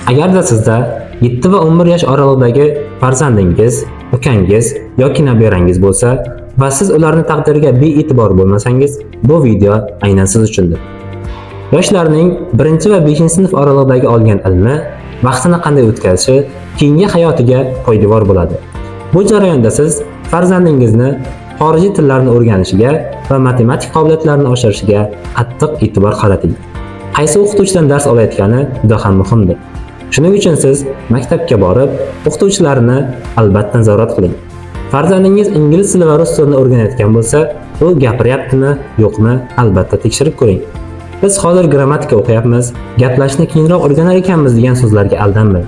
Agarda sizda 7 va 11 yosh oralig'idagi farzandingiz, ukangiz yoki nabirangiz bo'lsa va siz ularni taqdiriga bee'tibor bo'lmasangiz, bu video aynan siz uchundir. Yoshlarning 1 va 5 sinf oralig'idagi olgan ilmi, vaqtini qanday o'tkazishi keyingi hayotiga poydevor bo'ladi. Bu jarayonda siz farzandingizni xorijiy tillarni o'rganishiga va matematik qobiliyatlarini oshirishiga qattiq e'tibor qarating. Qaysi o'qituvchidan dars olayotgani juda ham muhimdir. Shuning uchun siz maktabga borib, o'qituvchilarni albatta nazorat qiling. Farzandingiz ingliz tili va rus tilini o'rganayotgan bo'lsa, u gapiryaptimi, yo'qmi, albatta tekshirib ko'ring. Biz hozir grammatika o'qiyapmiz, gaplashishni keyinroq o'rganar ekanmiz degan so'zlarga aldanmang.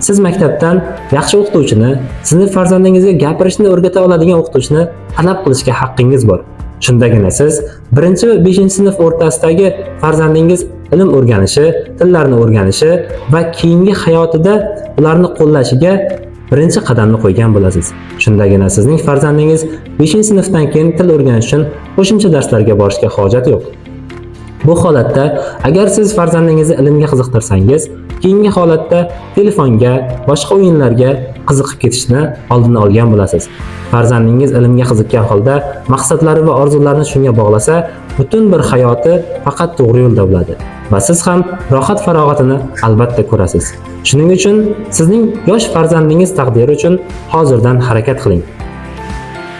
Siz maktabdan yaxshi o'qituvchini, sizni farzandingizga gapirishni o'rgata oladigan o'qituvchini talab qilishga haqqingiz bor. Shundagina siz 1 va 5 sinf o'rtasidagi farzandingiz ilm o'rganishi, tillarni o'rganishi va keyingi hayotida ularni qo'llashiga birinchi qadamni qo'ygan bo'lasiz. Shundagina sizning farzandingiz 5 sinfdan keyin til o'rganish uchun qo'shimcha darslarga borishga hojat yo'q. Bu holatda agar siz farzandingizni ilmga qiziqtirsangiz, keyingi holatda telefonga, boshqa o'yinlarga qiziqib ketishni oldini olgan bo'lasiz. Farzandingiz ilmga qiziqqan holda maqsadlari va orzularini shunga bog'lasa, butun bir hayoti faqat to'g'ri yo'lda bo'ladi va siz ham rohat farog'atini albatta ko'rasiz. Shuning uchun sizning yosh farzandingiz taqdiri uchun hozirdan harakat qiling.